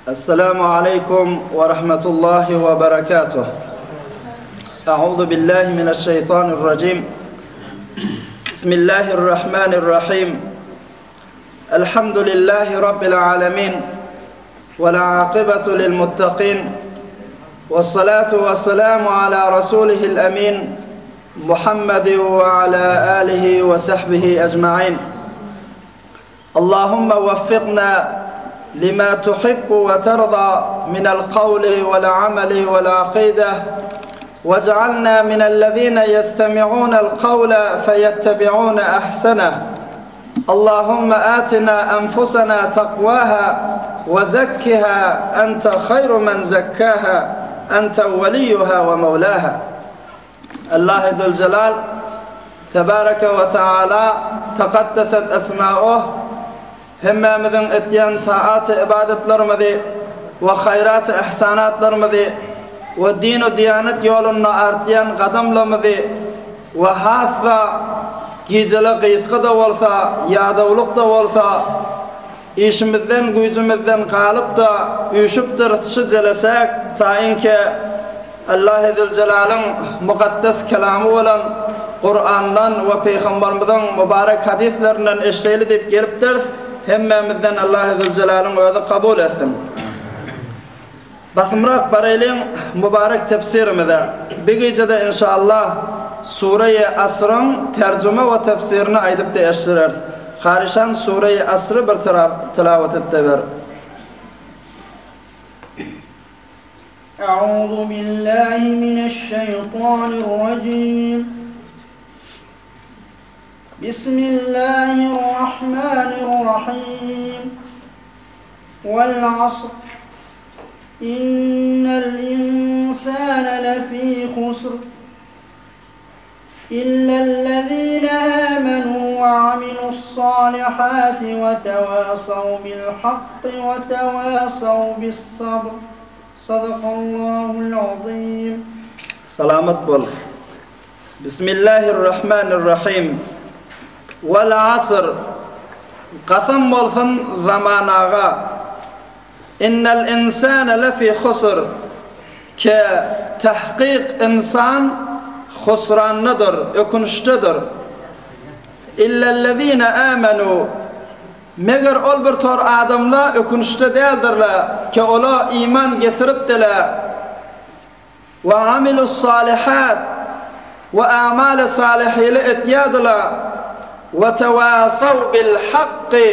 السلام عليكم ورحمة الله وبركاته أعوذ بالله من الشيطان الرجيم بسم الله الرحمن الرحيم الحمد لله رب العالمين والعاقبة للمتقين والصلاة والسلام على رسوله الأمين محمد وعلى آله وصحبه أجمعين اللهم وفقنا لما تحب وترضى من القول والعمل والعقيدة واجعلنا من الذين يستمعون القول فيتبعون أحسنه اللهم آتنا أنفسنا تقواها وزكها أنت خير من زكاها أنت وليها ومولاها Allahy Züljelal, Tebareke we Teala, Tekaddeset Esmauh, hemmämiziň etýän taat-y-ybadatlarymyzy we haýrat-y-ihsanatlarymyzy we din-u-diýanet ýolunda artýan gadamlarymyzy we has-da gijele gysga-da bolsa, ýadawlyk-da bolsa, işimizden, güýjümizden galyp-da üýşüpdiris şu jelesäk, taýynke Allahy Züljelalyň mukaddes kelamy bolan Kurandan we Pygambarymyzyň mübarek hadyslerinden eşdeýli diýip gelipdiris, hemmämizden Allahy Züljelalyň özi kabul etsin. Basymrak baraýlyň mübarek tefsirimize. Bi gijede inşallah Sure-i Asryň terjüme we tefsirini aýdyp-da eşdireris. Karyşan Sure-i Asry bir tilawat et-de ber. أعوذ بالله من الشيطان الرجيم بسم الله الرحمن الرحيم والعصر إن الإنسان لفي خسر إلا الذين آمنوا وعملوا الصالحات وتواصوا بالحق وتواصوا بالصبر صدق الله العظيم Salamat bol. Bismillahirrahmanirrahim. Wal asr. Kasam bolsun zamanaga. Innel insane lefi husr, ke, tahkyk ynsan husrandadyr, ökünçdedir. Illellezine amenu, meger ol bir tor adamla ökünçde däldirle, ke ola iman getiripdile. We amilussalihat, we amaly salyhyly etýärdiler, we tewasaw bil hakky,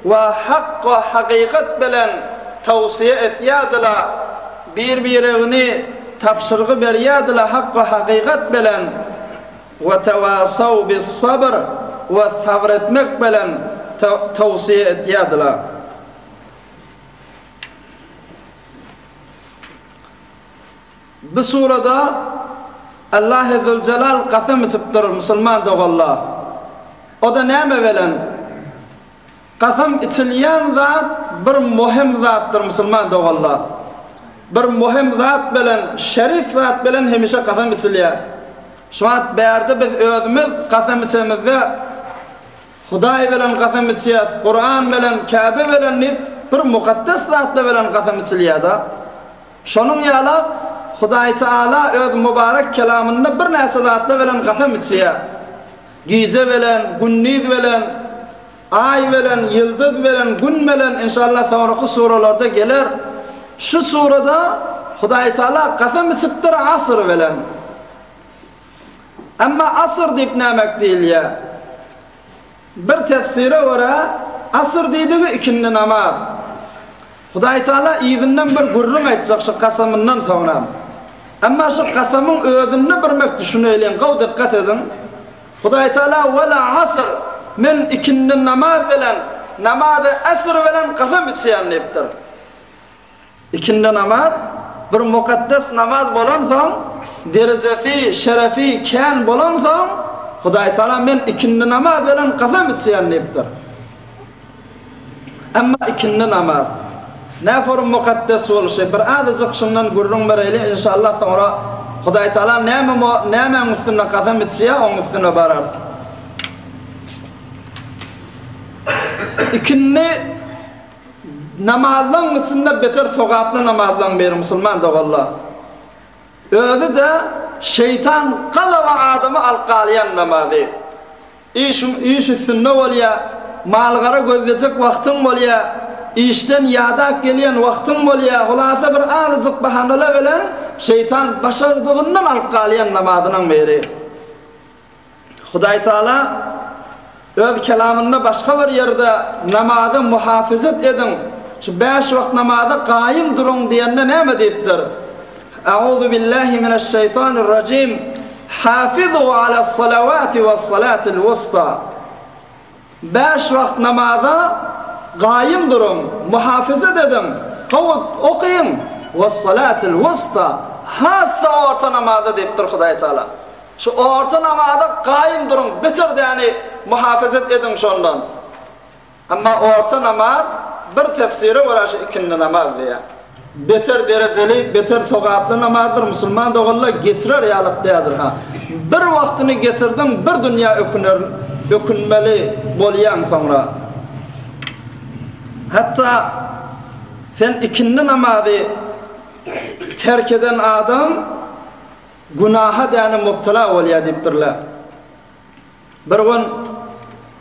we hak we hakykat bilen towsiýe etýärdiler, bir-biregini tabşyrgy berýärdiler hak we hakykat bilen, we tewasaw bis sabr, we sabyr etmek bilen towsiýe etýärdiler. Bu surada Allahy Züljelal kasam içipdir musulman doganlar. O-da näme bilen? Kasam içilýän zat bir möhüm zatdyr musulman doganlar. Bir möhüm zat bilen, şerif zat bilen hemişe kasam içilýär. Şu wagt bärde biz özümiz kasam içemizde Hudaý bilen kasam içýäs, Kuran bilen, Käbe bilen diýip, bir mukaddes zatlar bilen kasam içilýär-de. Şonuň ýalak, Hudaý Taala öz mübarek kelamynda birnäçe zatlar bilen kasam içýär. Gije bilen, gündiz bilen, Aý bilen, ýyldyz bilen, Gün bilen, inşallah soňraky suralarda geler. Şu surada Hudaý Taala kasam içipdir Asr bilen. Emma asyr diýip nämek diýilýär? Bir tefsire görä, asyr diýdigi ikindi namaz. Hudaýtagala yzyndan bir gürrüň aýtjak şu kasamyndan soňram. Emma şu kasamyň özünde birmek düşüneýliň, gowy dykgat ediň. Hudaýtagala Wel asr, men ikindi namaz bilen, namazy asr bilen kasam içýän diýipdir. Ikindi namaz bir mukaddes namaz bolansoň, derejesi, şerefi kän bolansoň, Hudaýtagala men ikindi namaz bilen kasam içýän diýipdir. Emma ikindi namaz näforum mukaddes bolşy bir azajyk şundan gürrüň bereýli inşallah soňra Hudaýtagala näme nämäň üstünde kasam içýär oň üstüne bararys. Ikindi. Namazlaň içinde beter sogaply namazlaň biri musulman doganlar. Özi-de şeýtan galaba adamy alyp galýan namazy. Işiň iş üstünde bolýa, mal-gara gözlejek wagtyň bolýa, işden ýadap gelýän wagtyň bolýa, hulasa bir azajyk bahanalar bilen şeýtan başardygyndan alyp galýan namazynyň biri. Hudaýtagala Öz kelamynda başga bir ýerde namaza muhafezet ediň, şu bäş wagt namaza gaýym duruň diýende näme diýipdir? Auzu billahi mineşşeýtanirrajim, Hafizu alas-salawati was-salatil wusta. Bäş wagt namaza gaýym duruň, muhafezet ediň, gowy okyň, was-salatil wusta, has-da orta namaza diýipdir Hudaýtagala. Şu orta namaza gaýym duruň, beter däni muhafezet ediň şondan. Emma orta namaz bir tefsire görä şu ikindi namaz diýýär. Beter derejeli, beter sogaply namazdyr, musulman doganlar geçirer ýalyk däldir ha. Bir wagtyny geçirdiň bir dünýä öküner, ökünmeli bolýaň soňra. Hatda sen ikindi namazy terk eden adam günaha däne mubtala bolýar diýipdirler. Bir gün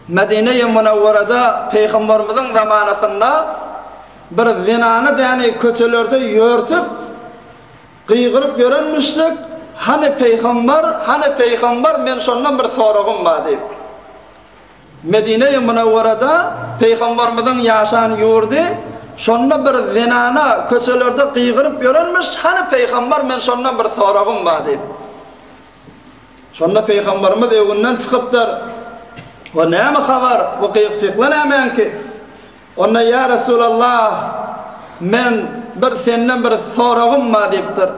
Medine-i Munawwarada Pygamberimiziň zamanasynda bir zenany däni köçelerde ýörtüp, gygyryp ýörenmişdik, Hany Pygamber, hany Pygamber, men şondan bir soragym bar diýip. Medine-i Munawwarada Pygamberimiziň ýaşan ýurdy, şonda bir zenana köçelerde gygyryp ýörenmiş, Hany Pygamber, men şondan bir soragym bar diýip. Şonda Pygamberimiz öňünden çykypdyr. O näme habar, bu gyk-çykla nämäňki? Onda Ýa Resulallah, men bir senden bir soragym bar diýipdir.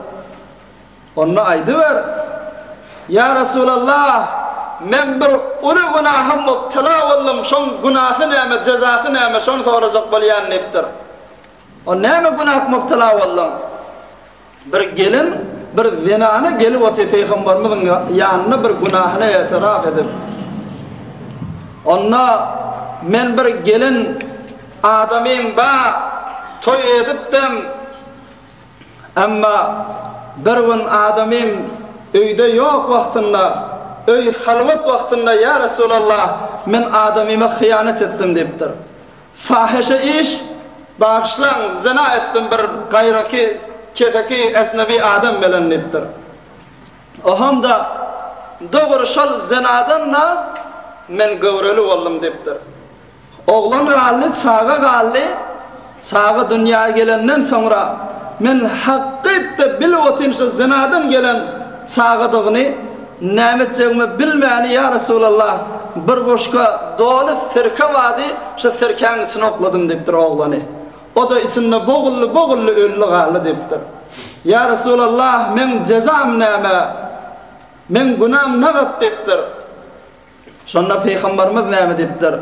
Onda aýdyber. Ýa Resulallah, men bir uly günaha mubtela boldum, şoň günasy näme, jezasy näme, şony sorajak bolýan diýipdir. O näme günah mubtela bolduň? Bir gelin bir zenana gelip otyr Pygamberimiziň ýanyna bir günahyny etiraf edip. Onda men bir gelin adamym ba toý edipdim. Emma bir gün adamym öýde ýok wagtynda, öý halwat wagtynda ýa Resulallah men adamyma hyýanat etdim diýipdir. Fahyşa iş, bagyşlaň, zyna etdim bir gaýraky, keseki, ejnebi adam bilen diýipdir. Ohamda, dogry şol zynadan-da men göwreli boldum diýipdir. Oglan galdy, çaga galdy, çaga dünýä gelenden soňra men hakytda bilip otyryn şu zynadan gelen çagadygyny, Näme etjegimi bilmäni ýa Resulallah, bir boşka doly sirke bardy, şu sirkäň içine okladym diýipdir oglany. O-da içinde boguldy-boguldy öldi galdy diýipdir. Ýa Resulallah, meň jezam näme? Meň günäm nagat diýipdir. Şonda Pygamberimiz näme diýipdir?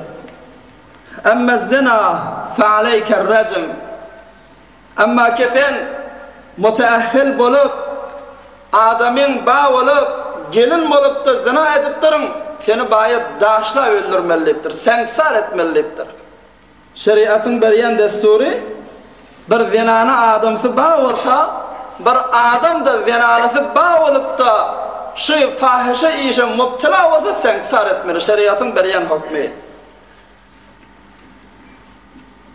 Emmez-zina fe aleýker-rejm. Emma ki sen müteähhil bolup, adamyň ba bolup, gelin bolupda zyna edipdiriň, seni baýa daşlap öldürmeli diýipdir, seňsar etmeli diýipdir. Şeriatyň berýän dessury, bir zenana adamsy ba bolsa, bir adam-da zenanasy ba bolupda şu fahyşa işe mubtela bolsa seňsar etmeli, şeriatyň berýän hukmy.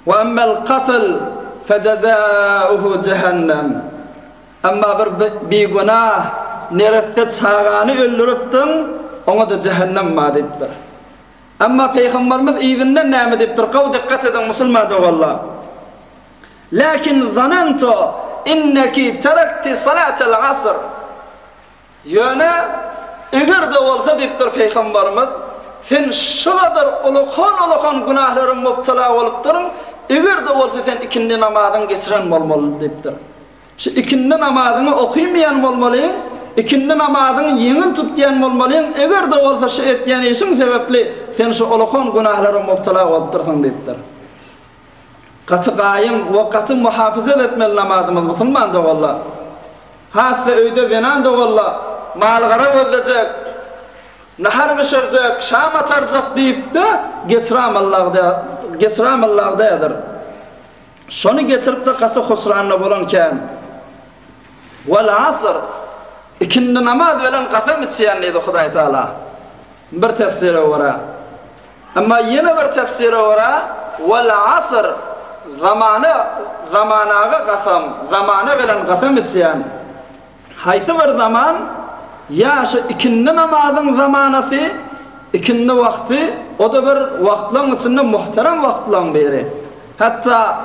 Ve emmel katl fecezâuhu cehennem. Emma bir bigünah neresse çagany öldüripdiň, oňa-da jähennem bar diýipdir. Emma Pygamberimiz yzyndan näme diýipdir? Gowy dikgat ediň musulman doganlar. Lakin zanantu inneki terekti salatel asr. Ýöne, eger-de bolsa diýipdir Pygamberimiz, sen şu gadar ulakan-ulakan günählere mubtala bolupdyryň, eger-de bolsa sen ikindi namazyňy geçiren bolmaly diýipdir. Şu ikindi namazyňy okymaýan bolmalyň, ikindi namazyňy ýeňil tutýan bolmalyň, eger-de bolsa şu etýän işiň sebäpli sen şu ulakan günählere mubtala bolupdyrsyň diýipdir. Gaty gaýym we gaty muhafyzat etmeli namazymyz musulman doganlar. Has-da öýde zenan doganlar mal-gara gözlejek, nahar bişirjek, şam atarjak diýip-de geçiramyllag geçiramyllag däldir. Şony geçirip-de gaty husranda bolan kän. Wal asr, ikindi namaz bilen kasam içýän diýdi Hudaý Taala. Bir tefsire görä. Emma ýene bir tefsire görä, Wal asr, zamana, zamanaga kasam, zamana bilen kasam içýän. Haýsy bir zaman, ýa şu ikindi namazyň zamanasy, ikindi wagty, o-da bir wagtlaryň içinde muhterem wagtlaryň biri. Hatda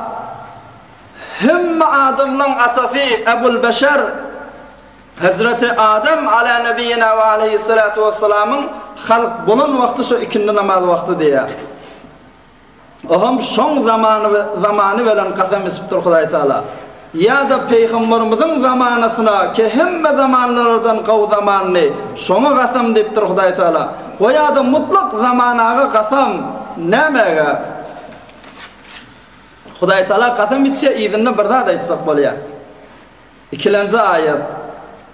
hemme adamlaryň atasy Ebul Beşer, Hezreti Adem ala nebiyina we aleyhissalatu vesselamyň halk bolan wagty şu ikindi namaz wagty diýýär. Oňam şoň zamany zamany bilen kasam içipdir Hudaý Taala. Ýa-da Pygamberimiziň zamanasyna ki hemme zamanlardan gowy zamandy, şoňa kasam diýipdir Hudaý Taala. We ýa-da mutlak zamanaga kasam nämäge? Hudaý Taala kasam içýär yzynda bir zat aýtjak bolýar. Ikilenji aýat,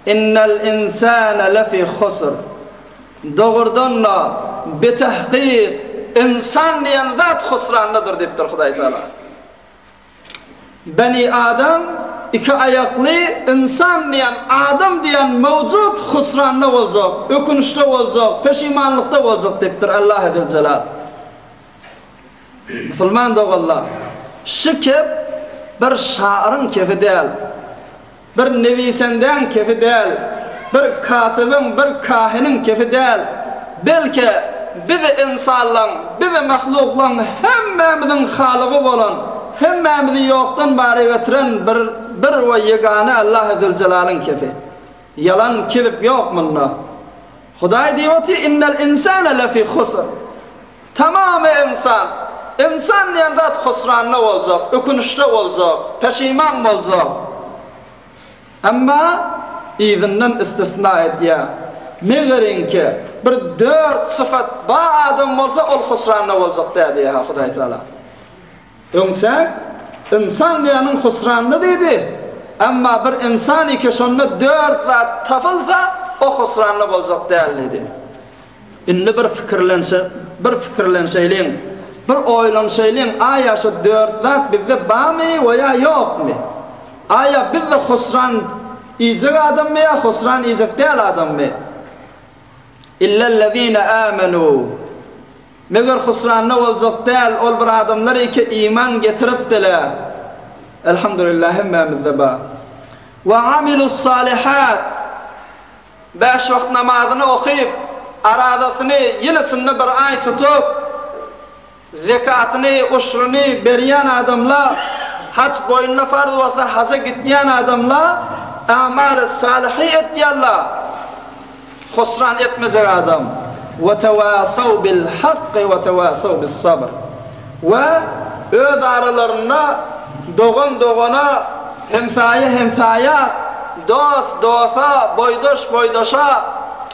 Innel insane lefi husr. Dogrudan-da, bitahkyk, ynsan diýen zat husrandadyr diýipdir Hudaý Tagala. Beni Adam, iki aýakly ynsan diýen, adam diýen mewjut husranda boljak, ökünçde boljak, peşimanlykda boljak diýipdir Allahy Züljelal. Musulman doganlar, şu kep bir şahyryň kefi däl, bir newisendäň kefi däl, bir katybyň, bir kahiniň kefi däl, belki bizi ynsanlaň, bizi mahluklaň hemmämiziň Halygy bolan, hemmämizi ýokdan bara getiren bir bir we ýegane Allahy Züljelalyň kefi. Ýalan, kezip ýok munda. Hudaý diýip otyr, Innel insane lefi husr. Tamamy ynsan. Ynsan diýen zat husranda boljak, ökünişde boljak, peşiman boljak. Emma yzyndan istisna edýär. Megeriňki bir dört syfat ba adam bolsa ol husranda boljak däl diýýär Hudaý Taala. Öňçä ynsan diýeniň husranda diýdi. Emma bir ynsan ike şonda dört zat tapylsa o husranda boljak däl diýdi. Indi bir pikirlenşe, bir pikirlenşeýliň, bir oýlanşaýlyň, aýa şu dört zat bizde barmy we ýa ýokmy? Aýa biz-de husran iýjek adammy ýa husran iýjek däl adammy? Illellezine amenu. Meger husranda boljak däl ol bir adamlar eke iman getiripdiler. Elhamdülillah hemmämizde bar. We amilussalihat. Bäş wagt namazyny okyp, arazasyny ýyl içinde bir aý tutup, zekatyny, uşruny berýän adamlar, haj boýnuna farz bolsa haja gitýän adamlar, amaly salyhy etýänler, husran etmejek adam. We tewasaw bil hakky we tewasaw bis sabr. We öz aralarynda dogan dogana, hemsaýa hemsaýa, dost dosa, boýdaş boýdaşa,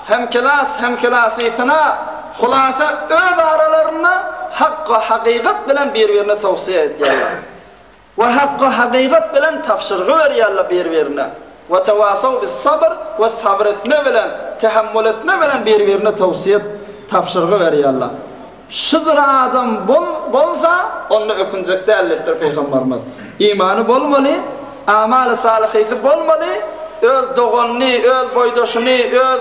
hemkilas hemkilasysyna, hulasa öz aralarynda hak we hakykat bilen bir-birine towsiýe edýärler. We hak-u hakykat bilen tabşyrgy berýärler bir-birine. We tewasaw bis-sabr we sabyr etme bilen, tehemmül etme bilen bir-birine towsiýet, tabşyrgy berýärler. Şyjra adam bol, bolsa, onda ökünjek däl diýipdir Pygamberimiz. Imany bolmaly, amaly salyhysy bolmaly, öz doganyny, öz boýdaşyny, öz.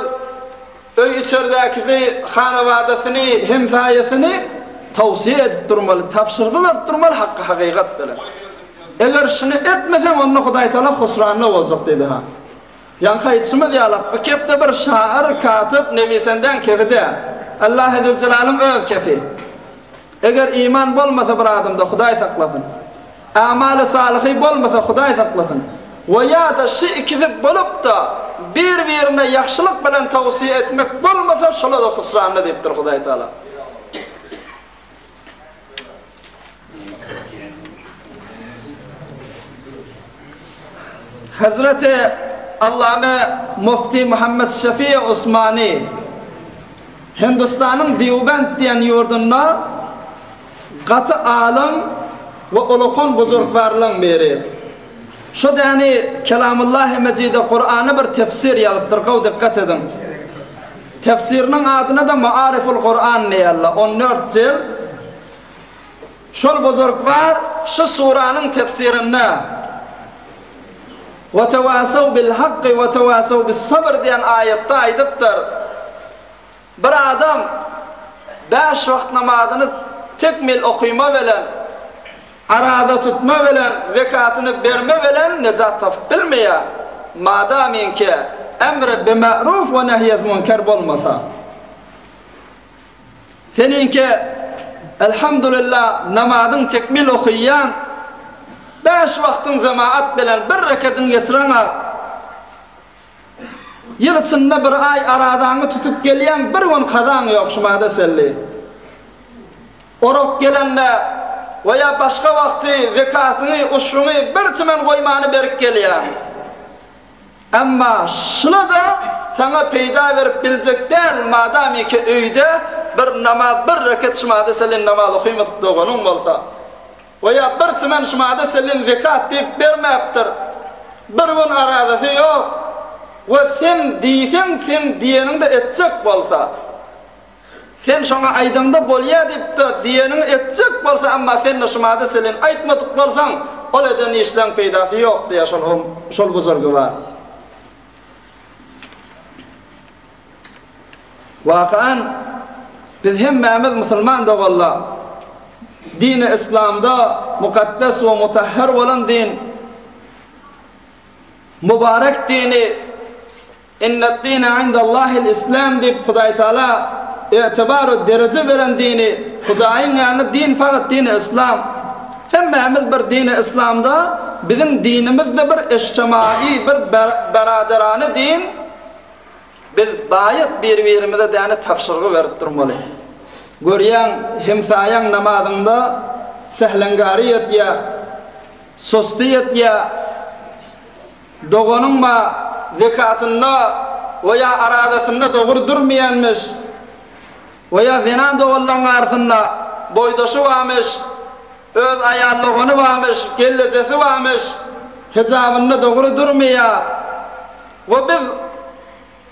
Öý-içerdäkisi, hanabadasyny, hemsaýasyny towsiýe edip durmaly, tabşyrgy berip durmaly hakky-hakykat bilen. Eger şuny etmeseň, onda Hudaýtagala husranda boljak diýdi ha. Ýaňky aýdyşymyz ýalak, bu kepde bir şahyr, katyp, newisendäň kefi däl. Allahy Züljelalyň öz kefi. Eger iman bolmasa bir adamda Hudaý saklasyn. Amaly salyhy bolmasa Hudaý saklasyn. We ýa-da şy ikisi bolup-da bir-birine ýagşylyk bilen towsiýe etmek bolmasa şola-da husranda diýipdir Hudaý Taala. Hezreti Allame Mufti Muhammed Şefi Osmani Hindistanyň Deobend diýen ýurdunda gaty alym we ulakan buzurgbarlaň biri. Şo däni Kelamullahi Mejide Kurana bir tefsir ýazypdyr, gowy dykgat ediň. Tefsiriniň adyna-da Maariful Kuran diýýärler, on dört jild. Şol buzurgbar. şu suranyň tefsirinde Ve tevasav bil hakki ve tevasav bis sabr diýen aýatda aýdypdyr. Bir adam bäş wagt namazyny tekmil okyma bilen, araza tutma bilen, zekatyny berme bilen nejat tapyp bilmeýär, madamyňki emri bimaruf we nehyez münker bolmasa. Seniňki Elhamdulillah namazyň tekmil okyýaň, bäş wagtyň jemaat bilen bir rekedini geçireňok. Ýyl içinde bir aý arazaňy tutup gelýäň bir gün kazaň ýok şumada çenli. Orak gelende we ýa başga wagty zekatyňy, uşruňy bir tümen goýmany berip gelýäň. Emma şula-da saňa peýda berip biljek däl madamiki öýde bir namaz bir reket şumada çenli namaz okymadyk doganyň bolsa. We ýa bir tümen şumada sellin zekat diýip bermäpdir. Bir gün arazasy ýok. We sen diýseň seň diýeniňde etjek bolsa. Sen şoňa aýdaňda bolýa diýipde diýeniňi etjek bolsa emma sende şumada sellin aýtmadyk bolsaň ol eden işleň peýdasy ýok diýýär şol şol buzurgywar. Wakan, biz hemmämiz musulman doganlar. Dini yslamda mukaddes we mutahhar bolan din, mübarek dini Inne'd-dine indallahil islam diýip Hudaý Taala itibar we dereje beren dini, Hudaýyň ýanynda din fakat dini yslam. Hemmämiz bir dini yslamda, biziň dinimiz-de bir eştemai, bir beraderane din. Biz baýat bir-birimize däne tabşyrgy berip durmaly. Görýäň, hemsaýaň namazyňda sähleňgary etýä, sosdy etýä, doganyň ba zekatynda we ýa arazasynda dogry durmaýanmyş, we ýa zenan doganlaň arasynda boýdaşy bamyş, öz aýal dogany bamyş, gellejesi bamyş, hijabynda dogry durmaýa. We biz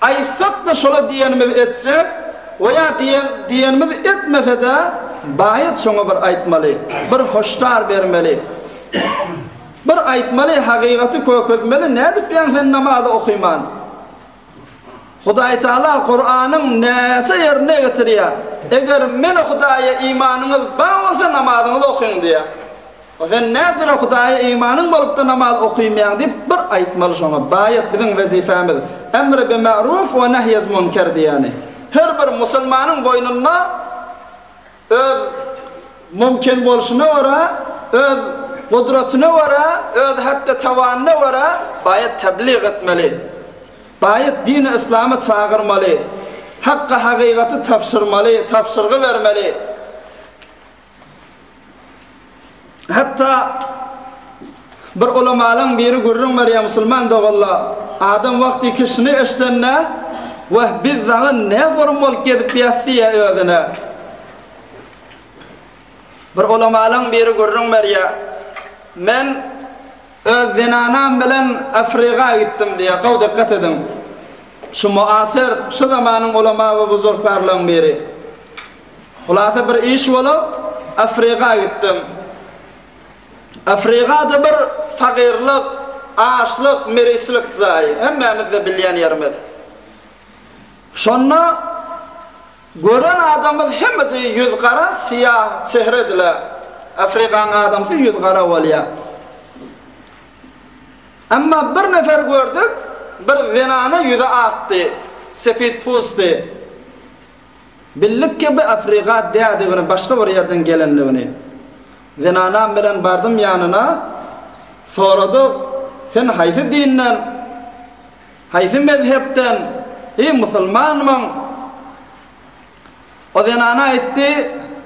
aýtsak-da şola diýenimizi etjek, we ýa diýen diýenimizi etmese-de baýat şoňa bir aýtmaly, bir hoşdar bermeli. Bir aýtmaly, hagygaty kökezmeli, nädipýäň sen namazy okyman? Hudaýtagala Kuranyň näçe ýerinde getirýär, eger meni Hudaýa imanyňyz bar bolsa namazyňyzy okyň diýýär. O sen näçere Hudaýa imanyň bolupda namaz okymýaň diýip bir aýtmaly şoňa baýat biziň wezipemiz emri bi maruf we nehyez munker diýýäni her bir musulmanyň boýnunda öz mumkin bolşuna görä öz gudratyna görä öz hatda tawanyna görä baýat tablyg etmeli baýat dini yslama çagyrmaly hakka hagygaty tabşyrmaly tabşyrgy bermeli. Hatda bir ulamalaň biri gürrüň berýär musulman doganlar, adam wagty kişini eşdende, Wah, biz dagy ne forum bolup gezip ýas diýýär özüne. Bir ulamalaň biri gürrüň berýär, Men öz zenanam bilen Afriga gitdim diýýär. Gowy dykgat ediň. Şu muasyr, şu zamanyň ulama we buzurgkarlaryň biri. Hulasa bir iş bolup, Afriga gitdim. Afrigada bir fagyrlyk, açlyk, merislik jaýy, hemmämiz-de bilýän ýerimiz. Şonda gören adamymyz hemmesi ýüz gara, syýah çehrediler. Afrigaň adamsy ýüz gara bolýar. Emma bir nefer gördük, bir zenana ýüzi akdy, sepit pusdy. Bildik ki, bu Afriga dädigini, başga bir ýerden gelenligini. Zenanam bilen bardym ýanyna, soradyk, Sen haýsy dinden, haýsy mezhepden, eý, musulmanmyň? O zenana aýtdy,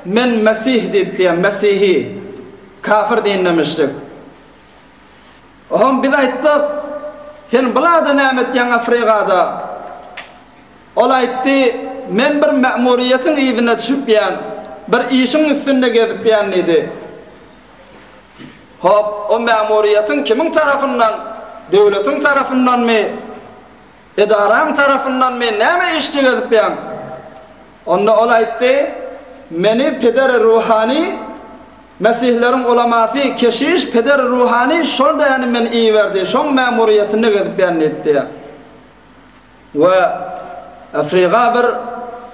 Men mesih diýip diýýän, mesihi, kafir dindemişdik. Oňam biz aýtdyk, Sen bulada näme etýäň Afrigada? Ol aýtdy, Men bir mämuriýetiň yzyna düşüpýän, bir işiň üstünde gezipýän diýdi. Hop, o mämuriýetiň kimiň tarapyndan, döwletiň tarapyndanmy, edaraň tarapyndanmy, näme işde gezipýäň? Onda ol aýtdy, Meni pederi ruhany. Mesihleriň ulamasy, keşiş, peder ruhany şol däni meni iberdi, şoň mämuriýetinde gezipýän diýipdi. We Afriga bir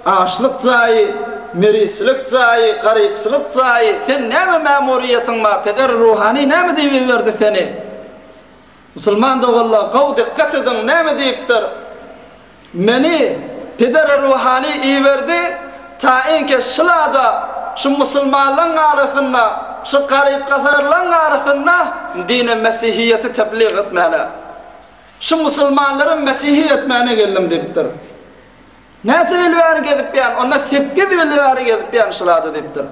açlyk jaýy, meriçilik jaýy, garypçylyk jaýy, sen näme mämuriýetiň bar, peder ruhany näme diýip iberdi seni? Musulman doganlar, gowy dikgat ediň, näme diýipdir? Meni peder ruhany iberdi, tainki şylada, şu musulmanlaň arasynda, şu garyp-gasarlaň arasynda dine mesihiýeti teblig etmäne. Şu musulmanlary mesihi etmäne geldim diýipdir. Näçe ýyl bäri gezipýän, onda sekiz ýyl bäri gezipýän şulada diýipdir.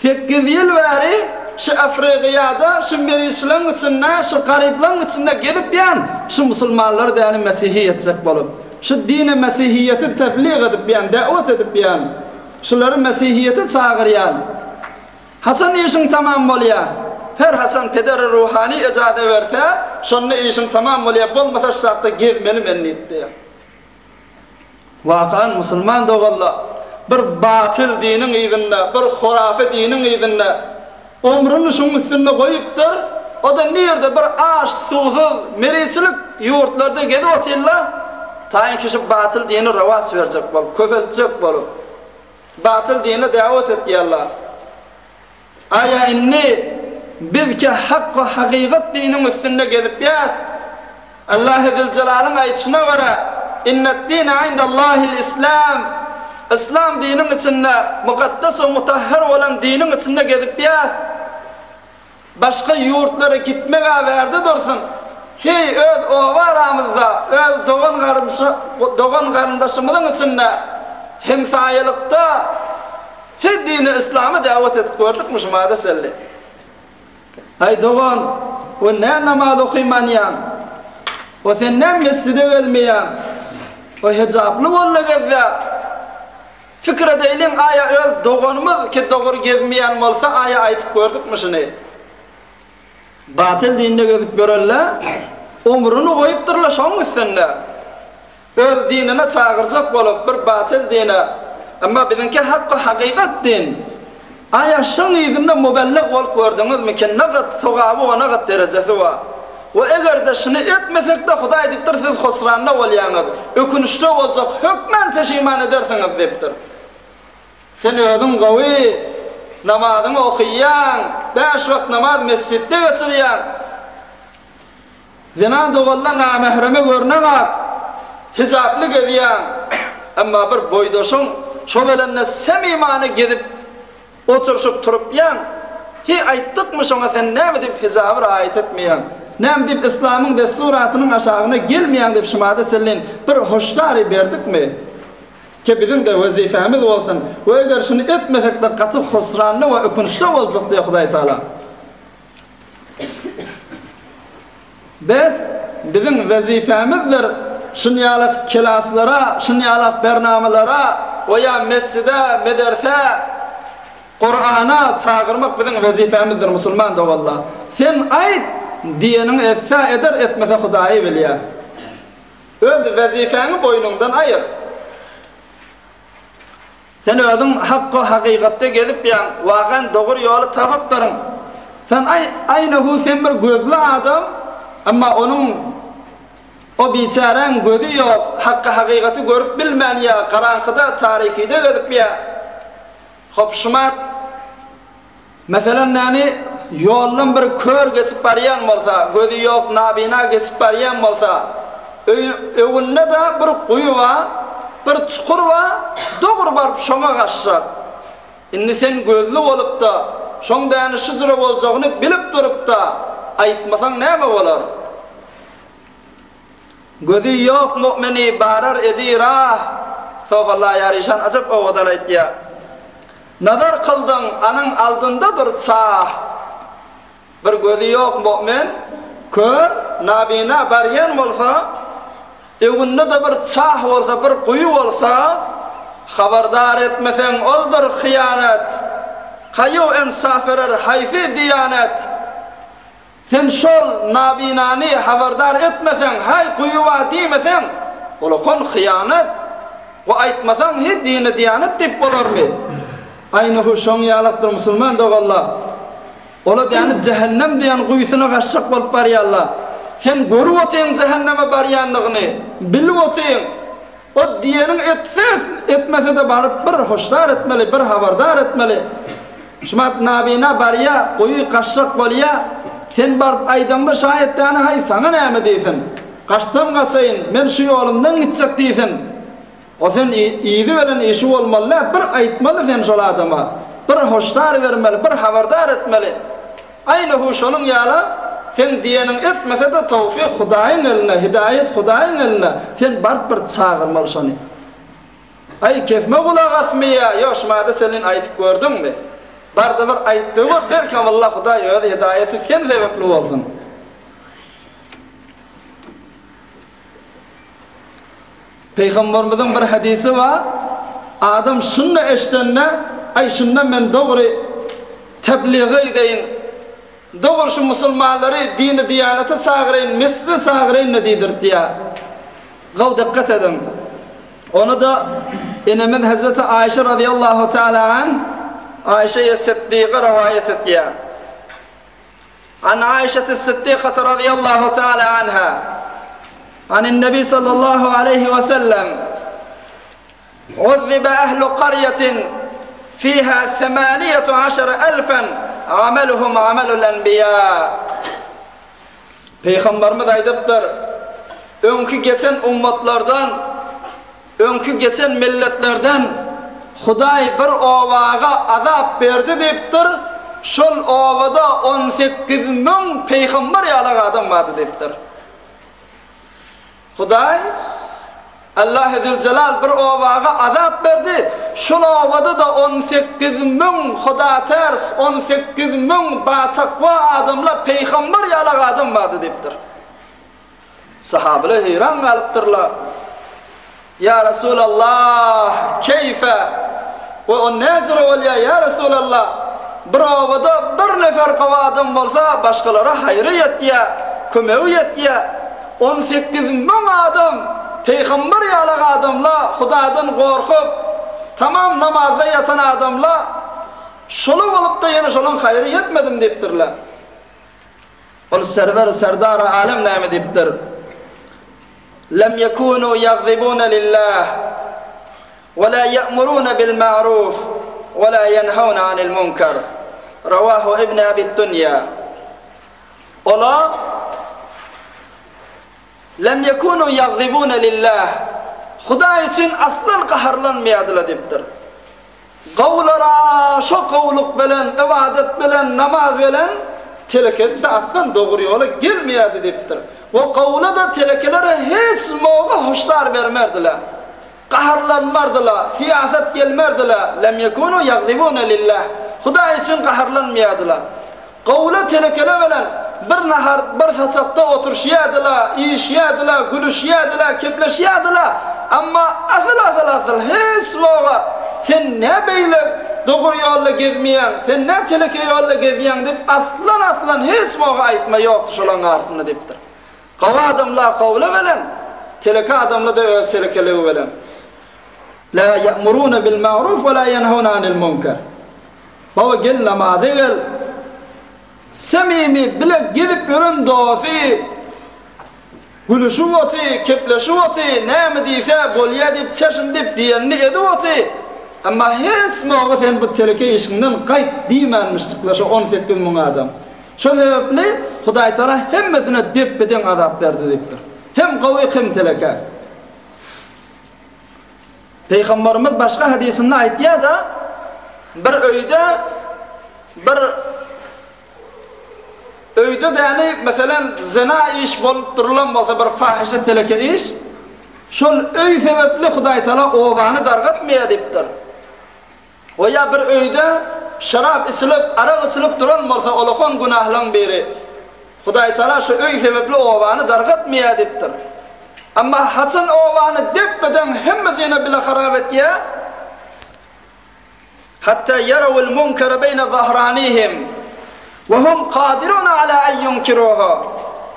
Sekiz ýyl bäri şu Afrigyýada, şu merişleň içinde, şu garyplaň içinde gezipýän, şu musulmanlary däni mesihi etjek bolup. Şu dine mesihiýeti teblig edipýän, däwet edipýän. Şulary mesihiýete çagyrýan. Haçan işiň tamam bolýa? Her haçan pederi ruhany ejaza berse, şonda işiň tamam bolýa, bolmasa şu zatda gezmeli men diýipdi. Wakan musulman doganlar, bir batyl diniň yzynda, bir hurafy diniň yzynda ömrüni şuň üstünde goýupdyr, o-da nirde bir aç, suwsuz, meriçilik ýurtlarda gezip otyrlar, taýynki şu batyl dini rowaç berjek bolup, köpeltjek bolup. Batyl dine dawet etýärler. Aýa indi bizki hak we hakykat diniň üstünde gezipýäs. Allahy Züljelalyň aýdyşyna görä, Innet-dine indallahil-islam, Yslam diniň içinde, mukaddes we mutahhar bolan diniň içinde gezipýäs. Başga ýurtlara gitmeg-ä bärde dursun, heý, öz oba aramyzda, öz dogan-garyndaşymyzyň içinde, hemsaýalykda he dini yslama dawet edip gördükmi şu mada çenli? Aý, dogan, o nä namaz okymanýaň? O sen nä mesjide gelmeýäň? O hijaply bol-da gezde! Pikir edeýliň aýa öz doganymyz ki dogry gezmeýän bolsa aýa aýtyp gördükmi şuny. Batyl dinde gezip ýörenle omrüni goýupdyrla şoň üstünde. Öz dinine çagyrjak bolup bir batyl dine. Emma biziňki hak we hakykat din. Aýa şoň yzynda mubellig bolup gördüňizmi ki nagat sogaby we nagat derejesi bar. We egerde şuny etmesekde Hudaý diýipdir siz husranda bolýaňyz, ökünişde boljak hökmän peşiman edersiňiz diýipdir. Sen özüň gowy namazyňy okyýaň, bäş wagt namaz mesjitde geçirýäň. Zenan doganlar namähreme görüneňok, hijaply gezýäň. Emma bir boýdaşyň şo gelende semimany gezip oturşyp turupýaň. Hi aýtdykmy şoňa sen näme diýip hijaby raýat etmeýäň? Näme diýip yslamyň dessuratynyň aşagyna gelmeýäň diýip şumada çenlin bir hoşdary berdikmi? Ki biziň-de wezipemiz bolsun we eger şuny etmesekde gaty husranly we ökünçli boljak diýýär Hudaý Taala. Bes, biziň wezipemizdir, şunýalak kelaslara, şunýalak bernamalara we ýa mesjide, medersä, Kurana çagyrmak biziň wezipemizdir, musulman doganlar. Sen aýt, diýeniňi etse eder, etmese Hudaýy bilýär. Öz wezipäňi boýnuňdan aýyr. Sen özüň hakga hakykatda gezipýäň, wagan dogry ýoly tapypdyryň. Sen aý aýnahu sen bir gözli adam, emma onuň o biçäräň gözi ýok, hakga hakykaty görüp bilmän ýa garaňkyda tarikide gezipýä. Hop şumat. Meselem näni ýoldan bir kör geçip barýan bolsa, gözi ýok nabina geçip barýan bolsa, öý öňünde-de bir guýy bar, bir çukur bar, dogry baryp şoňa gaçjak. Indi sen gözli bolup-da, şoň däni şu jyra boljagyny bilip durup-da, aýtmasaň näme bolar? Gözi ýok mu'mini barar edi rah. Sof Allaýar işan ajap owadan aýtýar. Nazar kyldyň anyň aldyndadyr çah. Bir gözi ýok mu'min, kör, nabina barýan bolsa, öňünde-de bir çah bolsa, bir guýy bolsa, habardar etmeseň oldur hyýanat. Kaýu ensaf berer haýsy diýanet. Sen şol nabinany habardar etmeseň, haý guýy bar diýmeseň, ol-a hyýanat. We aýtmasaň he dine diýanet diýip bolarmy? Aýny hu şoň ýalakdyr musulman doganlar. Ola däni jähennem diýen guýusyna gaçjak bolup barýarlar. Sen görüp otyň jähenneme barýandygyny, bilip otyň. O diýeniň etse, etmese-de baryp bir hoşdar etmeli, bir habardar etmeli. Şumat nabina barýa, guýy gaçjak bolýa. Sen baryp aýdaňda şaýat däni haý, saňa näme diýsin. Gaçsam gaçaýyn, men şu ýolumdan gitjek diýsin. O sen yzy bilen işi bolmaly däl, bir aýtmaly sen şol adama, bir hoşdar bermeli, bir habardar etmeli. Aýny hu şonuň ýala seň diýeniň etmese-de towfyk Hudaýyň elinde, hidaýet Hudaýyň elinde, sen baryp bir çagyrmaly şony. Aý kesme gulak asmyýa, ýo şumada çenlin aýdyp gördüňmi? Barda bir aýtda gör, belkem walla Hudaý özi hidaýeti sen sebepli bolsun. Pygamberimiziň bir hadysy bar, Adam şunda eşdende, Aý şunda men dogry tebliga gideýin, dogry şu musulmanlary dini-diýanata çagyraýyn, mesjide çagyraýyn-da diýdirtýär. Gowy dykgat ediň. Ony-da enemiz Hezreti Aýşe razyýallahu teala an, Aýşe-i Siddyka rowaýat etýär. An Aişeti Siddiqati razyýallahu teala anha, anin Nebi sallallahu aleýhi we sellem, Uzzibe ehlu qaryatin fiha semaniyetu aşara elfen ameluhum amelul enbiýa. Pygamberimiz aýdypdyr, Öňki geçen ummatlardan Öňki geçen milletlerden Hudaý bir obaga azap berdi diýipdir, şol obada 18 müň peýgamber ýalak adam bardy diýipdir. Hudaý, Allahy Züljelal bir obaga azap berdi, şol obada-da 18 müň hudaters, 18 müň batakwa adamlar, peýgamber ýalak adam bardy diýipdir. Sahabylar heýran galypdyrlar. Ýa Resulallah, keýfe? We o näjüre bolýar, ýa Resulallah? Bir obada bir nefer gowy adam bolsa, başgalara haýry ýetýär, kömegi ýetýär. 18 müň adam, peýgamber ýalak adamlar, Hudadan gorkup, tamam namazda ýatan adamlar, şolar bolup-da ýene şolaň haýry ýetmedimi diýipdirler. Ol Serwer Serdar-y Alem näme diýipdir? Lem ýekunu ýagzibune lillah we la ýe'murune bil ma'ruf we la ýenheune anil munkar. Rawahu Ibn Abi Dunýa. Olar Lem ýekunu ýagzibune lillah Hudaý üçin aslan gaharlanmaýardylar diýipdir. Gowulara şo gowulyk bilen, ybadat bilen, namaz bilen telekesi aslan dogry ýola gelmeýärdi diýipdir. We gowula-da telekelere hiç moga hoşdar bermerdiler. Gaharlanmardylar, syýasat gelmerdiler, lem ýekunu ýagzibune lillah. Hudaý üçin gaharlanmaýardylar. Gowula telekele bilen bir nahar, bir saçakda oturyşýardylar, iýişýärdiler, gülüşýärdiler, kepleşýärdiler. Emma asyl-asyl-asyl hiç moga sen nä beýle dogry ýolda gezmeýäň, sen nä teleke ýolda gezýäň diýip aslan-aslan hiç moga aýtma ýokdy şolaň arasynda diýipdir. Gowy adamlar gowula bilen, teleke adamlar-da öz telekeligi bilen. La ýa'muruna bil ma'ruf we la ýenheuna anil munkar. Baba gel namaza gel. Samimi bile gezip ýören dosty gülüşip oty, kepleşip oty, näme diýse bolýa diýip çeşim diýip diýenini edip oty. Emma hiç moga sen bu teleke işiňden gaýt diýmänmişdikler şo 18 müň adam. Şo sebäpli Hudaýtagala hemmesine depbe-deň azap berdi diýipdir. Hem gowy hem teleke. Pygamberimiz başga hadysynda aýtýar-da, bir öýde bir öýde däni, meselem, zina iş bolup durulan bolsa, bir fahyşa teleke iş, şol öý sebäpli Hudaý Tagala obany dargatmaýar diýipdir. We ýa bir öýde şerap içilip, arak içilip duran bolsa, olakan günahlaň biri. Hudaýtagala şu öý sebäpli obany dargatmaýar diýipdir. Emma haçan obany depbeden hemmejine bile harap etýär? Hatta ýarawul munkara beýne zahranihim we hum kadiruna ala en yunkiruhu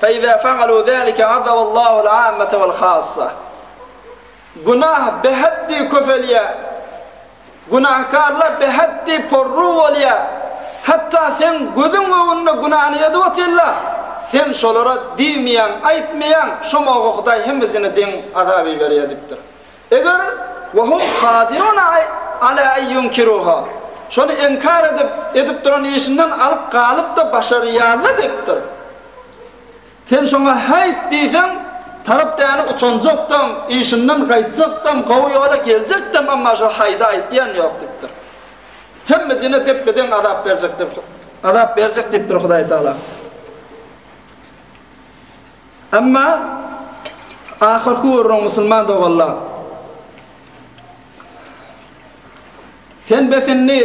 fe iza faalu zalika azaballahu al-ammata wal hassa. Günah beheddi köpelýär. Günahkarlar beheddi porru bolýar. Hatda seň gözüň öňünde günäni edip otyrlar. Sen şolara diýmeýäň, aýtmaýaň, şo moga Hudaý hemmesine deň azap iberýär diýipdir. Eger we hum kadiruna ala en yunkiruha, şony inkar edip, edip duran işinden alyp galyp-da başarýarlar diýipdir. Sen şoňa häýt diýseň, tarap däni utanjakdam, işinden gaýtjakdam, gowy ýola geljekdem, emma şo haýda aýtýan ýok diýipdir. Hemme jene depbe-deň azap berjek diýip, azap berjek diýipdir Hudaý Tagala. Emma ahyrky gürrüň musulman doganlar. Sen bes indi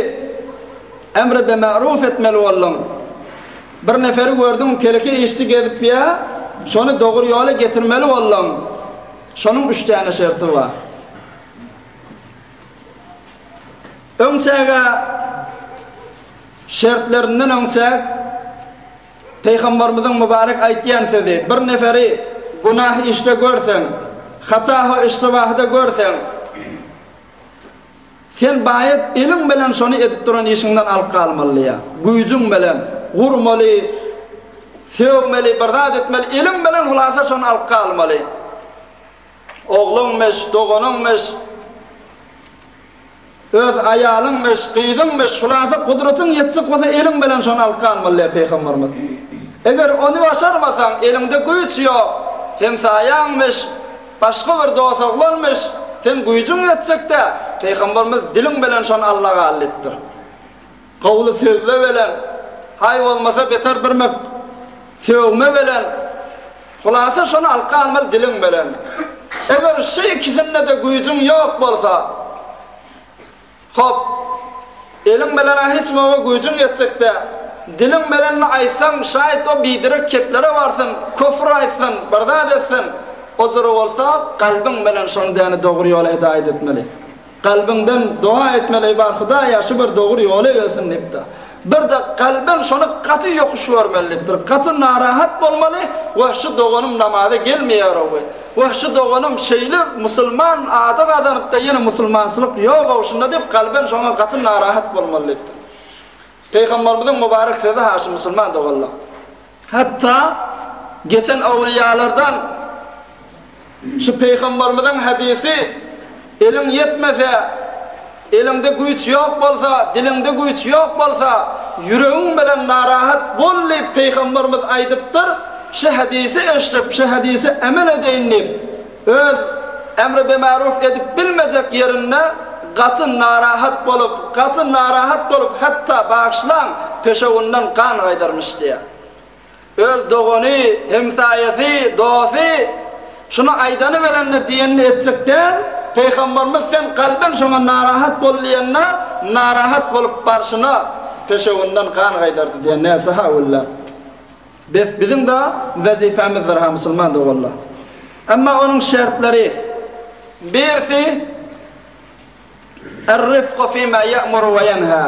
emri be ma'ruf etmeli bolduň. Bir neferi gördüň teleke işçi gezip ýa, şony dogry ýola getirmeli bolduň. Şonuň üç däne şerti bar. Öňçäge şertlerinden öňçäk Pygamberimiziň mübarek aýtýan sözi, bir neferi günah işde görseň, hata-hu iştibahda görseň, Sen baýat eliň bilen şony edip duran işiňden alyp galmaly diýýär. Güýjüň bilen gurmaly, sögmeli, bir zat etmeli, eliň bilen hulasa şony alyp galmaly. Ogluňmyş, doganyňmyş, öz aýalyňmyş, gyzyňmyş, hulasa gudratyň ýetjek bolsa eliň bilen şony alyp galmaly diýýär Pygamberimiz. Eger ony başarmasaň, eliňde güýç ýok, hemsaýaňmyş, Başga bir dos oglanmyş, sen güýjüň ýetjek-dä, Pygamberimiz diliň bilen şony Alla gal diýipdir. Gowly sözle bilen, haý bolmasa beter birmek sögme bilen, hulasa şony alyp galmaly diliň bilen. Eger şu ikisinde-de güýjüň ýok bolsa, Hop, eliň bilen-ä hiç moga güýjüň ýetjek däl. Diliň bilenmi aýtsaň, şaýt o biderek keplere barsyn, köfür aýtsyn, bir zat etsin. O jyry bolsa, kalbyň bilen şony däni dogry ýola hidaýat etmeli. Kalbyňdan doga etmeli, Eý bar Hudaýa, şu bir dogry ýola gelsin diýip-de. Bir-de kalben şony gaty ýokuş görmeli diýipdir. Gaty narahat bolmaly, Wah, şu doganym namaza gelmeýär-ow. Wah, şu doganym şeýle musulman ady gazanypda ýene musulmançylyk ýog-ow şunda diýip kalben şoňa gaty narahat bolmaly diýipdir. Pygamberimiziň mübarek sözi ha şu musulman doganlar. Hatda geçen awliýalardan şu Pygamberimiziň hadysy eliň ýetmese, eliňde güýç ýok bolsa, diliňde güýç ýok bolsa, ýüregiň bilen narahat bol diýip Pygamberimiz aýdypdyr, şu hadysy eşidip, şu hadysa emel edeýin diýip, öz emri bimaruf edip bilmejek ýerinde gaty narahat bolup, gaty narahat bolup, hatda bagyşlaň, peşewinden gan gaýdarmyş diýýär. Öz dogany, hemsaýasy, dosty şuny aýdany bilen-de diýenini etjek däl, Pygamberimiz sen kalben şoňa narahat bol diýende, narahat bolup barşyna peşewinden gan gaýdardy diýen näse-ha wella. Bes biziň-de wezipämizdir ha musulman doganlar. Emma onuň şertleri, birisi, Er-rifku fima ýe'muru we ýenha.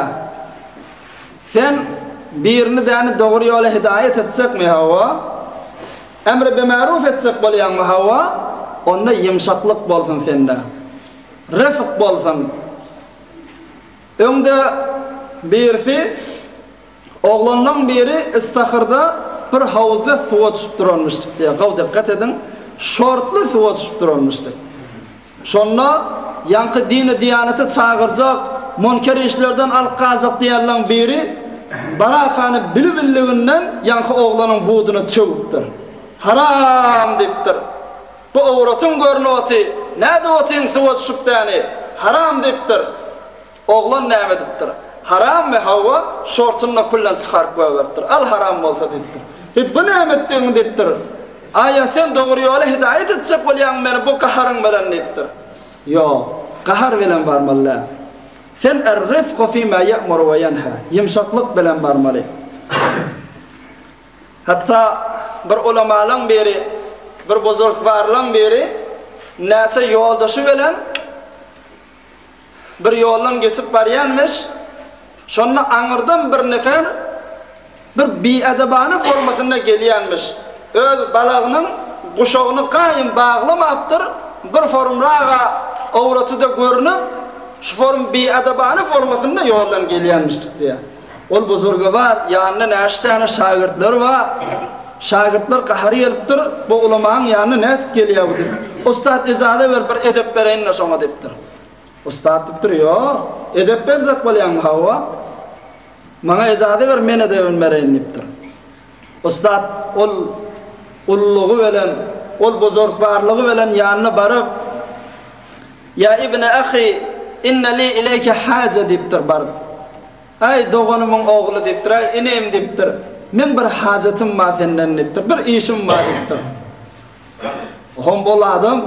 Sen birini däni dogry ýola hidaýat etjekmi? Hawa. Emri bimaruf etjek bolýaňmy? Hawa. Onda ýumşaklyk bolsun sende. Refk bolsun. Öňde birisi oglanlaň biri Istahyrda bir howuzda suwa düşüp duranmyşdyk diýýär. Gowy dikgat ediň. Şortly suwa düşüp duranmyşdyk. Şonda ýaňky dini-diýanete çagyrjak, munker işlerden alyp galjak diýenleň biri Barakany bili-billiginden ýaňky oglanyň buduna çöwüpdir. Haram! diýipdir. Bu owratyň görnüp oty, nädip otyň suwa düşüp däni? Haram! diýipdir. Oglan näme edipdir? Harammy? Hawa, şortuny-da külden çykaryp goýberipdir. Al haram bolsa diýipdir. Heý, bu näme etdigiň diýipdir. Aýa sen dogry ýola hidaýat etjek bolýaňmy meni bu gaharyň bilen diýipdir. Ýok, gahar bilen barmaly däl. Sen er-rifku fima ýe'muru we ýenha, ýumşaklyk bilen barmaly. Hatda bir ulamalaň biri, bir buzurgwarlaň biri näçe ýoldaşy bilen Bir ýoldan geçip barýanmyş, şonda aňyrdan bir nefer bir biedebana formasynda gelýänmiş. Öz balagynyň guşagyny gaýym baglamapdyr, bir forumraga owraty-da görnüp, şu forum biedebana formasynda ýoldan gelýänmişdik diýýär. Ol buzurgywar, ýanynda näçe sany şägirtleri bar. Şägirtler gahary gelipdir, bu ulamaň ýanyna nädip gelýär bu diýip. Ussat ejaza ber bir edep bereýin-le şoňa diýipdir. Ussat diýipdir, Ýok, edep berjek bolýaňmy, hawa. Maňa ejaza ber, men edebini bereýin diýipdir. Ussat ol ululygy bilen, ol buzurgbarlygy bilen ýanyna baryp, Ýa ibne ahi, inne li ileýke haja diýipdir baryp. Äý, doganymyň ogly diýipdir, äý, inim diýipdir, meň bir hajatym bar senden diýipdir, bir işim bar diýipdir. Hom ol adam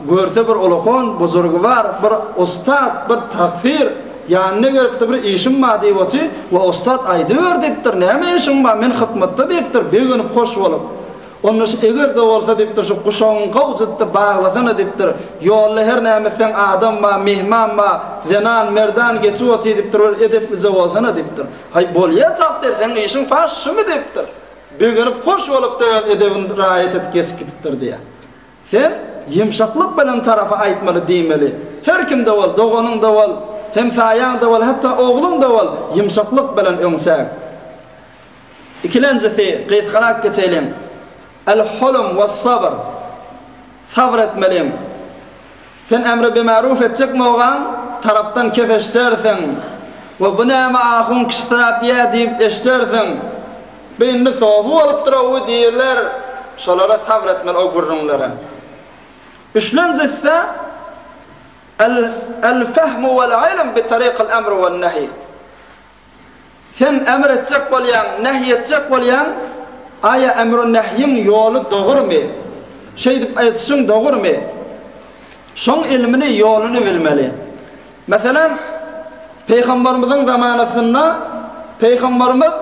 görse bir ulakan buzurgy bar, bir ussat, bir tagsyr, ýanyna gelipdir, bir işim bar diýip oty, we ussat aýdyber diýipdir, näme işiň bar, men hytmatda diýipdir, begenip hoş bolup. Onda şu eger-de bolsa diýipdir, şu guşagyňy gowjutdy baglasana diýipdir. Ýolda her näme etseň adam bar, myhman bar, zenan, merdan geçip otyr diýipdir, bir edeplije bolsana diýipdir. Haý, bolýa tagsyr, seň işiň faş şumy diýipdir. Begenip hoş bolupdy öz edebini raýat edip geçip gidipdir diýýär. Sen ýumşaklyk bilen tarapa aýtmaly diýmeli. Her kimde bol, doganyňda bol, hemsaýaňda bol, hatda ogluňda bol, ýumşaklyk bilen öňçäk. Ikilenjisi, gysgarak geçeýliň. El-hulm was-sabr. Sabyr etmeliň. Sen emri bimaruf etjek mogaň, tarapdan kef eşdersiň. We bu näme ahun kişisirap ýa diýip eşdersiň. Bu indi sofy bolupdyr-ow diýerler. Şolara sabyr etmeli o gürrüňlere. Üçlenjisi-de, El-fehmu wal-ilm bi tariqil emri wan-nehy. Sen emr etjek bolýaň, nehy etjek bolýaň, aýa emru-nehýiň ýoly dogrumy? Şeýdip aýdyşyň dogrumy? Şoň ilmini, ýoluny bilmeli. Meselem, Pygamberimiziň zamanasynda Pygamberimiz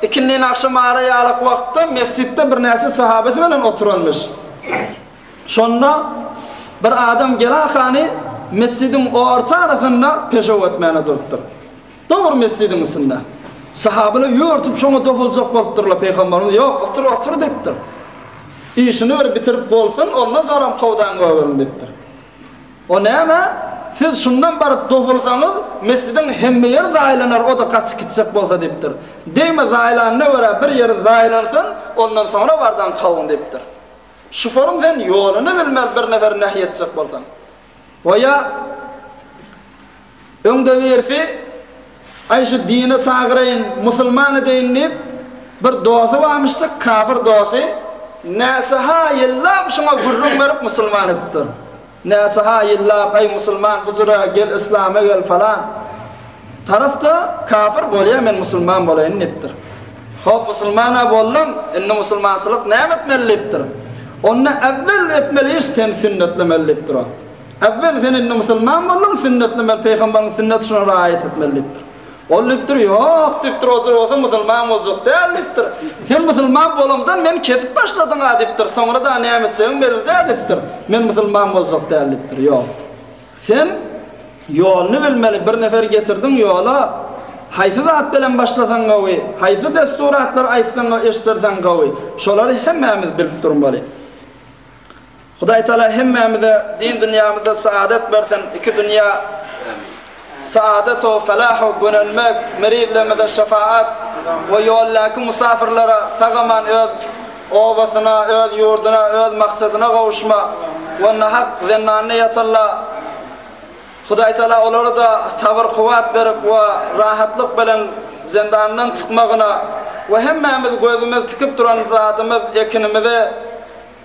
ikindin agşam ara ýalak wagtda mesjitde birnäçe sahabasy bilen oturanmyş. Şonda bir adam gelahany mesjidiň orta arasynda peşew etmäne durupdyr. Dogry mesjidiň içinde. Sahabalar ýörtüp şoňa doguljak bolupdyrlar, Pygamberimiz, Ýok, otur, otur diýipdir. Işini bir bitirip bolsun, ondan soňram kowdan gögeriň diýipdir. O näme? Siz şundan baryp dogulsaňyz, mesjidiň hemme ýeri zaýalanar, o-da gaçyp gitjek bolsa diýipdir. Degme zaýalanyna görä bir ýeri zaýalansyn, ondan soňra bardan kowuň diýipdir. Şuforyň sen ýoluny bilmez bir neferi nähi etjek bolsaň. Oýa öňde birisi, Aý şu dine çagyraýyn, musulman edeýin diýip, bir dosty barmyşdy, kafir dosty, näçe-ha ýyllap şuňa gürrüň berip musulman edipdir. Näçe-ha ýyllap, Aý musulman bu jüre, gel yslama gel falan. Taraf-da kafir, bolýa men musulman bolaýyn diýipdir. Hop musulman-a boldum, indi musulmançylyk näme etmeli diýipdir. Onda äwwel etmeli iş seni sünnetlemeli diýipdir o. Äwwel sen indi musulman bolduň, sünnetlemeli, pygambaryň sünneti şuna raýat etmeli diýipdir. Ol diýipdir, ýok diýipdir, o jür bolsa musulman boljak däl diýipdir. Sen musulman bolamdan meni kesip başladyň-a diýipdir, soňra dagy näme etjegiň belli däl diýipdir. Men musulman boljak däl diýipdir, ýok. Sen ýoluny bilmeli, bir nefer getirdiň ýola, haýsy zat bilen başlasaň gowy, haýsy dessuratlary aýtsaň we eşdirseň gowy, şolary hemmämiz bilip durmaly. Hudaý Taala hemmämize din dünýämizde saadet bersin, iki dünýä saadet-u felah-u gönelmek, merizlerimize şefaat we ýoldaky musafirlere sag-aman öz obasyna, öz ýurduna, öz maksadyna gowuşma we nahak zendanda ýatanlar Hudaý Taala olara-da sabyr-kuwwat berip we rahatlyk bilen zendandan çykmagyna we hemmämiz gözümiz tikip duran zadymyz ekinimizi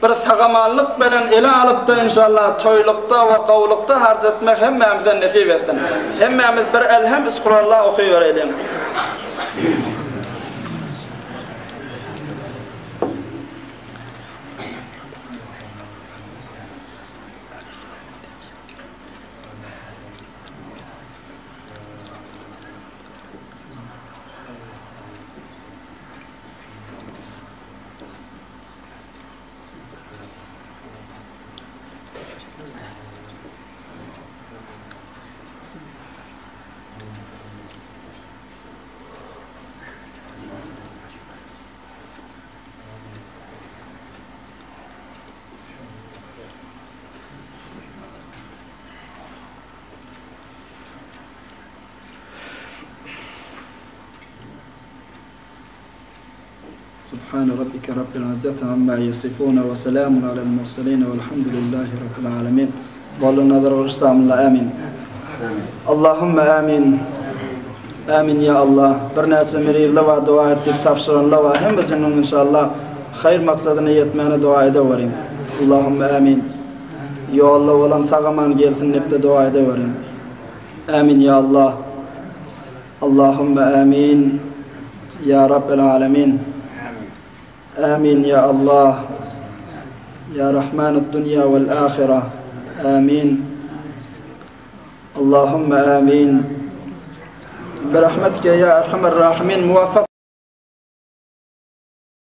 bir sagamanlyk bilen ele alyp-da inşallah toýlukda we gowlukda harç etmek hemmämize nesip etsin. Hemmämiz bir Elhem üç Kurallah okybereýliň. Subhane rabbike rabbil izzati amma ýesifune we selamun alel murselin welhamdülillahi rabbil alemin. Bolly nazar gylyçdamylla ämin. Allahümme ämin. Ämin ýa Allah. Birnäçe merizler bar doga et diýip tabşyranlar bar. Hemmesiniň inşallah haýyr maksadyna ýetmegine doga edeweriň. Allahümme ämin. Ýolda bolan sag-aman gelsin diýip-de doga edeweriň. Ämin ýa Allah. Allahümme ämin. Ýa Rabbel alemin. Amin ya Allah Ya Rahman dunya vel ahire Amin Allahümme amin Birahmetike ya erhamer rahimin Muvaffak.